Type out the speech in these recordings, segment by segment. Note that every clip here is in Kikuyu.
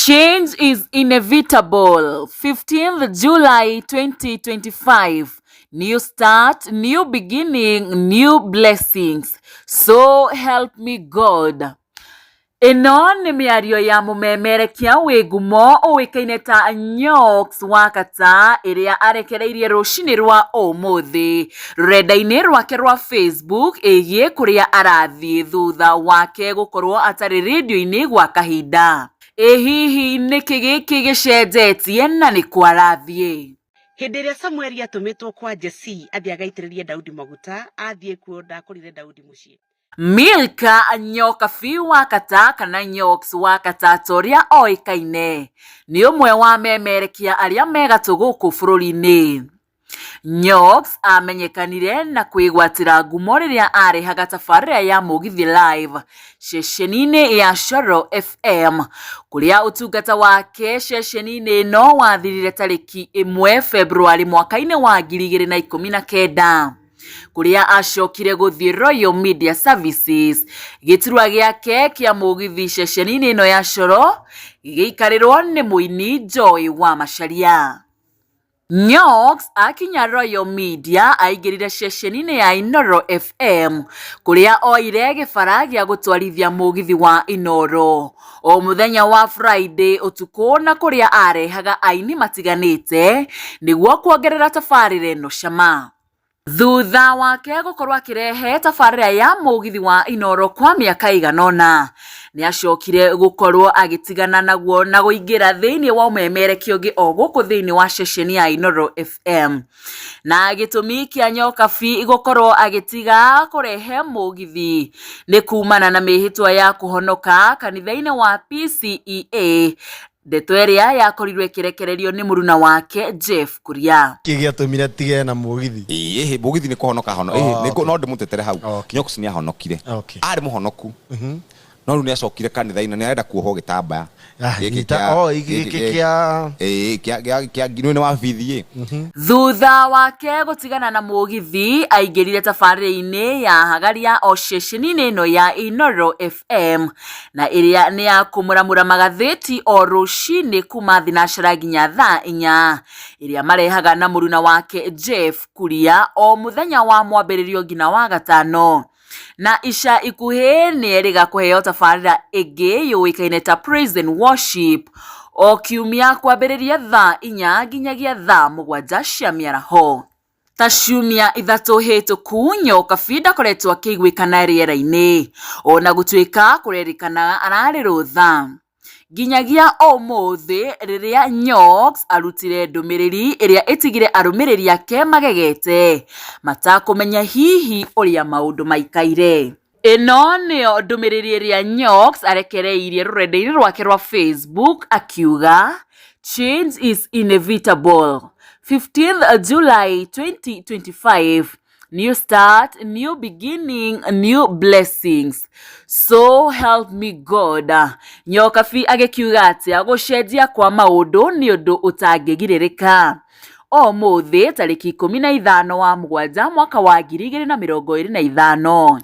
Change is inevitable. 15th July 2025. New start, new beginning, new blessings. So help me God. Ĩno nĩ mĩario ya mũmemerekia wĩ ngumo ũĩkaine ta Nyox Wakata ĩrĩa arekereirie rũcinĩ rwa ũmũthĩ rũrenda-inĩ rwake rwa Facebook ĩgiĩ kũrĩa arathiĩ thutha wake gũkorwo atarĩ rĩndiũ-inĩ gwa kahinda. Ĩ hihi nĩkĩ gĩkĩ gĩcenjetie na nĩ kũ arathiĩ? Hĩndĩ ĩrĩa Samueli aatũmĩtwo kwa Jesii athiĩ agaitĩrĩrie Daudi maguta, aathiĩ kuo ndaakorire Daudi mũciĩ. Milka Nyokabi Wakata kana Nyox Wakata ta ũrĩa oĩkaine nĩ ũmwe wa memerekia arĩa me gatũ gũkũ bũrũri-inĩ. Nyox amenyekanire na kwĩgwatĩra ngumo rĩrĩa arehaga tabarĩra ya Mũgithi Live ceceni-inĩ ya Coro FM kũrĩa ũtungata wake ceceni-inĩ ĩno wathirire tarĩki ĩmwe Februarĩ mwaka-inĩ wa 2019 kũrĩa acokire gũthiĩ Royal Media Services gĩturwa gĩake kĩa mũgithi ceceni-inĩ ĩno ya Coro gĩgĩikarĩrwo nĩ mũini Joy wa Macharia. Nyox akinya Royal Media aingĩrire ceceni-inĩ ya Inooro FM kũrĩa oire gĩbara gĩa gũtwarithia mũgithi wa Inooro o mũthenya wa Friday ũtukũ na kũrĩa arehaga aini matiganĩte nĩguo kuongerera tabarĩra ĩno cama. Thutha wake gũkorwo akĩrehe tabarĩra ya mũgithi wa Inooro kwa mĩaka ĩigana ũna, nĩacokire gũkorwo agĩtigana naguo na kũingĩra thĩinĩ wa ũmemerekia ũngĩ o gũkũ thĩinĩ wa ceceni ya Inooro FM. Na gĩtũmi kĩa Nyokabi gũkorwo agĩtiga kũrehe mũgithi nĩ kumana na mĩhĩtwa ya kũhonoka kanitha-inĩ wa PCEA ndeto ĩrĩa yakorirwo ĩkĩrekererio nĩ mũruna wake Jeff Kuria. Kĩ gĩatũmire tige na mũgithi? Ĩĩ mũgithi nĩ kũhonoka hono ĩĩ no ndĩmũtetere hau. Nyox nĩ ahonokire. Arĩ mũhonoku. No rĩu nĩ acokire kanitha-inĩ na nĩ arenda kuohwo gĩtambaya. Gĩkĩ kĩa Oh, gĩkĩ kĩa ĩĩ kĩa kĩa kĩa nĩ wa bithi ĩ. Thutha wake gũtigana na mũgithi aingĩrire tabarĩra-inĩ ya Hagaria o ceceni-inĩ ĩno ya Inooro FM na ĩrĩa nĩ ya kũmũramũra magathĩti o rũcinĩ kuma thinacara nginya thaa inya ĩrĩa marehaga na mũruna wake Jeff Kuria o mũthenya wa mwambĩrĩrio nginya wa gatano. Na ica ikuhĩ nĩ erĩga kũheo tabarĩra ĩngĩ yũĩkaine ta Praise and Worship o kiumia kwambĩrĩria thaa inya nginyagia thaa mũgwanja cia mĩaraho. Ta ciumia ithatũ hĩtũku Nyokabi ndakoretwo akĩiguĩkana rĩera-inĩ ona gũtuĩka kũrerĩkana ararĩ rũtha. Nginyagia ũmũthĩ rĩrĩa Nyox arutire ndũmĩrĩri ĩrĩa ĩtigire arũmĩrĩri ake magegete matakũmenya hihi ũrĩa maũndũ maikaire. Ĩno nĩyo ndũmĩrĩri ĩrĩa Nyox arekereirie rũrenda-inĩ rwake rwa Facebook akiuga Change is inevitable. 15th July 2025 New start, new beginning, new blessings. So help me God. Nyokabi agĩkiuga atĩa gũcenjia kwa maũndũ nĩ ũndũ ũtangĩgirĩrĩka. Ũmũthĩ tarĩki 15 wa mũgwanja mwaka wa 2025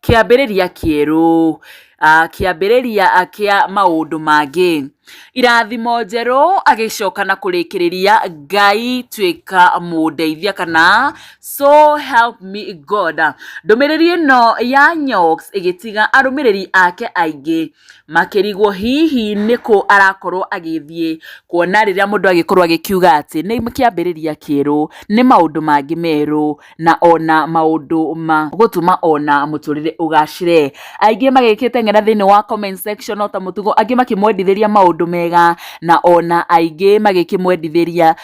kĩambĩrĩria kĩerũ kĩambĩrĩria kĩa maũndũ mangĩ irathimo njerũ agĩcoka na kũrĩkĩrĩria Ngai tuĩka mũndeithia kana so help me God. Ndũmĩrĩri ĩno ya Nyox ĩgĩtiga arũmĩrĩri ake aingĩ makĩrigwo hihi nĩkũ arakorwo agĩthiĩ kuona rĩrĩa mũndũ agĩkorwo agĩkiuga atĩ nĩ kĩambĩrĩria kĩerũ nĩ maũndũ mangĩ merũ na ona maũndũ ma gũtũma ona mũtũrĩre ũgacĩre. Aingĩ magĩkĩteng'era thĩinĩ wa comment section o ta mũtugo, angĩ makĩmwendithĩria maũndũ mega na ona aingĩ magĩkĩmwendithĩria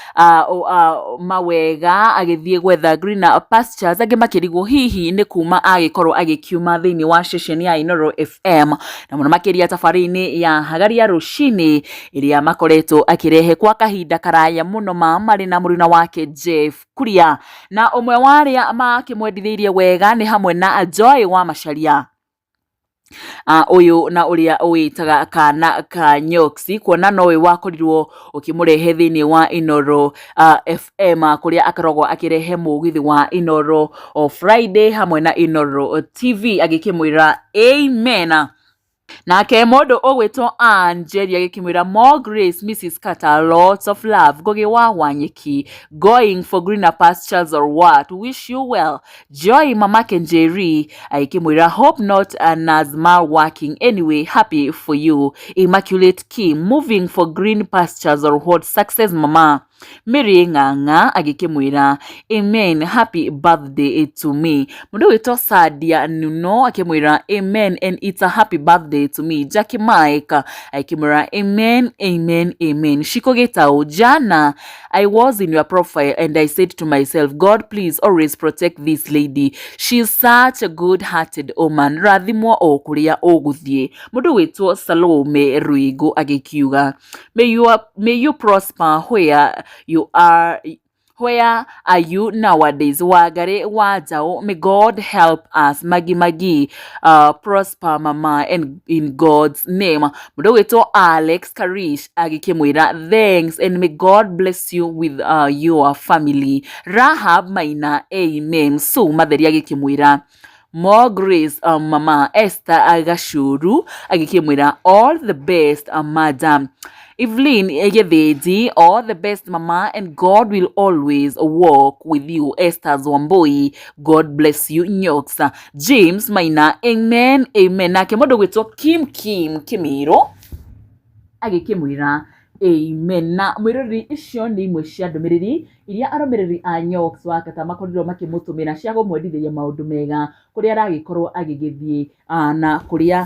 mawega agĩthiĩ gwetha greener pastures, angĩ makĩrigwo hihi nĩ kuma agĩkorwo agĩkiuma thĩinĩ wa ceceni ya Inooro FM na mũno makĩria tabarĩra-inĩ ya Hagaria rũcinĩ ĩrĩa makoretwo akĩrehe kwa kahinda karaya mũno ma marĩ na mũruna wake Jeff Kuria. Na ũmwe wa arĩa makĩmwendithĩirie wega nĩ hamwe na Joy wa Macharia ũyũ na ũrĩa ũwĩtaga kana ka Nyoxi kuona nowe wakorirwo ũkĩmũrehe thĩinĩ wa Inooro FM kũrĩa akoragwo akĩrehe mũgithi wa Inooro o Friday hamwe na Inooro TV agĩkĩmwĩra amen. Nake mũndũ ũgwĩtwo Anjeri agĩkĩmwĩra more grace Mrs. Carter, lots of love. Ngugi wa Wanyeki, going for greener pastures or what, wish you well. Joy mamake Njeri agĩkĩmwĩra hope not Nazma working anyway, happy for you. Immaculate Kim, moving for green pastures or what, success mama. Mary Ng'ang'a agĩkĩmwĩra amen, happy birthday to me. Mũndũ ũgwĩtwo Sadia Nuno akĩmwĩra amen and it's a happy birthday to me. Jackie Mike akĩmwĩra amen, amen, amen. Shiko Gitau, jana I was in your profile and I said to myself, God please always protect this lady, she's such a good hearted woman, rathimwo o kũrĩa ũgũthiĩ. Mũndũ ũgwĩtwo Salome Ruigo agĩkiuga may you prosper where you are. Where are you nowadays? Wangari wa Njaũ, may God help us. Magi Magi, prosper mama and in God's name. Mũndũ ũgwĩtwo Alex Karish agĩkĩmwĩra thanks and may God bless you with your family. Rahab Maina, amen. So Matheri agĩkĩmwĩra more grace, mama. Esther Agashuru agĩkĩmwĩra all the best, madam. Evelyn Gĩthĩnji, all the best mama and God will always walk with you. Esther Zwambui, God bless you. Nyox James Maina, amen, amen. Nake mũndũ gwĩtwo Kim Kim Kimiro agĩkĩmwĩra amen. Na mwĩroreri, icio nĩ imwe cia ndũmĩrĩri iria arũmĩrĩri a Nyox wa Kata makorirwo makĩmũtũmĩra cia kũmwendithĩria maũndũ mega kũrĩa aragĩkorwo agĩgĩthiĩ, na kũrĩa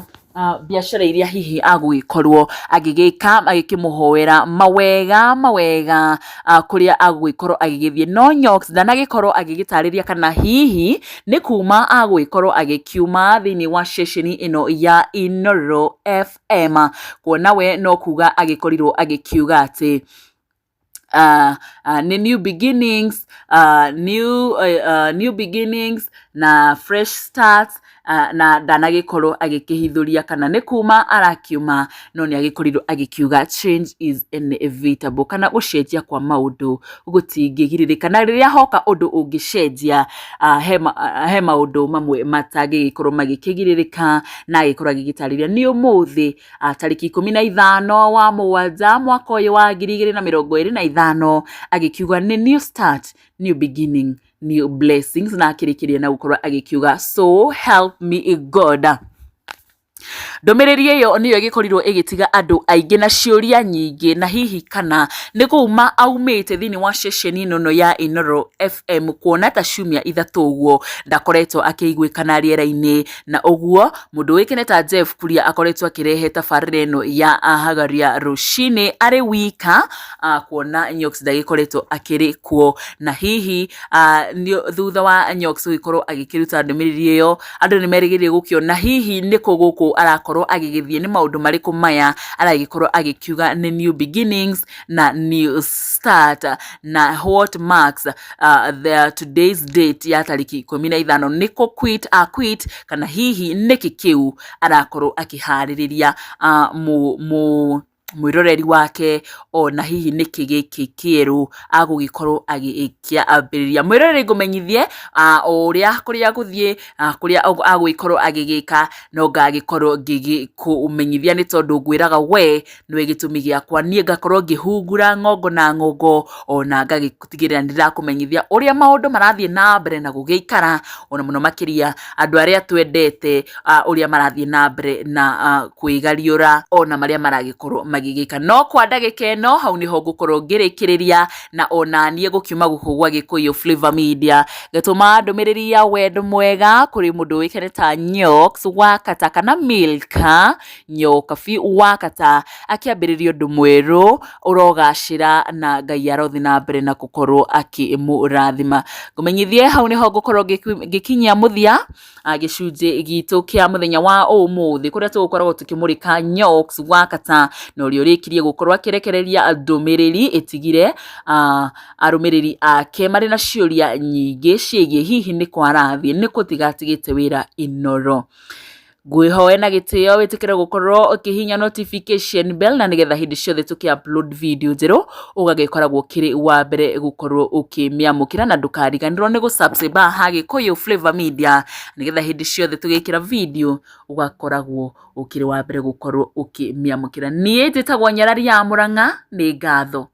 biacara iria hihi agũgĩkorwo agĩgĩka, agĩkĩmũhoera mawega mawega kũrĩa agũgĩkorwo agĩgĩthiĩ. No Nyox ndanagĩkorwo agĩgĩtarĩria kana hihi nĩ kuma agũgĩkorwo agĩkiuma thĩinĩ wa ceceni ĩno ya Inooro FM, kuona we no kuga agĩkorirwo agĩkiuga atĩ nĩ new beginnings, new beginnings na fresh starts, na ndanagĩkorwo agĩkĩhithũria kana nĩ kuma arakiuma, no nĩ agĩkorirwo agĩkiuga change is inevitable, kana gũcenjia kwa maũndũ gũtingĩgirĩrĩka, na rĩrĩa hoka ũndũ ũngĩcenjia, he maũndũ mamwe matangĩgĩkorwo magĩkĩgirĩrĩka. Na agĩkorwo agĩgĩtarĩria nĩ ũmũthĩ, tarĩki 15 wa 7 mwaka ũyũ wa 2025, agĩkiuga nĩ new start, new beginning, new blessings, na akĩrĩkĩria na gũkorwo agĩkiuga so help me God. Ndũmĩrĩri ĩyo nĩyo ĩgĩkorirwo ĩgĩtiga andũ aingĩ na ciũria nyingĩ, na hihi kana nĩ kuma aumĩte thĩinĩ wa ceceni ĩno ya Inooro FM, kuona ta ciumia 3 ũguo ndakoretwo akĩiguĩkana rĩera-inĩ. Na ũguo mũndũ ũĩkaine ta Jeff Kuria akoretwo akĩrehe tabarĩra ĩno ya Ahagaria rũcinĩ arĩ wika, kuona Nyox ndagĩkoretwo akĩrĩ kuo. Na hihi thutha wa Nyox gũgĩkorwo agĩkĩruta ndũmĩrĩri ĩyo, andũ nĩ merĩgĩrĩire gũkĩona hihi nĩkũ gũkũ arakorwo agĩgĩthiĩ, nĩ maũndũ marĩkũ maya aragĩkorwo agĩkiuga nĩ new beginnings na new start, na what marks the today's date ya tarĩki 15, nĩkũ quit a quit, kana hihi nĩkĩ kĩu arakorwo akĩharĩrĩria mu mwĩroreri wake, ona hihi nĩkĩ gĩkĩ kĩerũ agũgĩkorwo agĩkĩambĩrĩria. Mwĩroreri, ngũmenyithie o ũrĩa kũrĩa gũthiĩ, kũrĩa agũgĩkorwo agĩgĩka, no ngagĩkorwo ngĩgĩkũmenyithia, nĩ tondũ ngwĩraga we nĩwe gĩtũmi gĩakwa niĩ ngakorwo ngĩhungura ng'ongo na ng'ongo, ona ngagĩtigĩrĩra nĩ ndĩrakũmenyithia ũrĩa maũndũ marathiĩ na mbere na gũgĩikara, ona mũno makĩria andũ arĩa twendete, ũrĩa marathiĩ na mbere na kwĩgariũra, ona marĩa maragĩkorwo magĩgĩka. No kwa ndagĩka ĩno hau nĩho ngũkorwo ngĩrĩkĩrĩria, na ona niĩ gũkiuma gũkũ gwa Gĩkũyũ Flavor Media ngatũma ndũmĩrĩri ya wendo mwega kũrĩ mũndũ ũĩkaine ta Nyox wa Kata kana Milka Nyokabi wa Kata, akĩambĩrĩria ũndũ mwerũ ũrogacĩra, na Ngai arothiĩ na mbere na gũkorwo akĩmũrathima. Ngũmenyithie hau nĩho ngũkorwo ngĩkinyia mũthia gĩcunjĩ gitũ kĩa mũthenya wa ũmũthĩ, kũrĩa tũgũkoragwo tũkĩmũrĩka Nyox wa Kata na ũrĩa ũrĩkirie gũkorwo akĩrekereria ndũmĩrĩri ĩtigire arũmĩrĩri ake marĩ na ciũria nyingĩ ciĩgiĩ hihi nĩ kwa arathiĩ, nĩ kũtiga atigĩte wĩra Inooro. Ngwĩhoe na gĩtĩo wĩtĩkĩre gũkorwo ũkĩhihinya notification bell na nĩgetha hĩndĩ ciothe tũkĩ upload video njerũ ũgagĩkoragwo ũkĩrĩ wa mbere gũkorwo ũkĩmĩamũkĩra, na ndũkariganĩrwo nĩ gũ subscribe haha Gĩkũyũ Flavor Media nĩgetha hĩndĩ ciothe tũgĩkĩra video ũgakoragwo ũkĩrĩ wa mbere gũkorwo ũkĩmĩamũkĩra. Niĩ njĩtagwo Nyarari ya Mũrang'a, nĩ ngatho.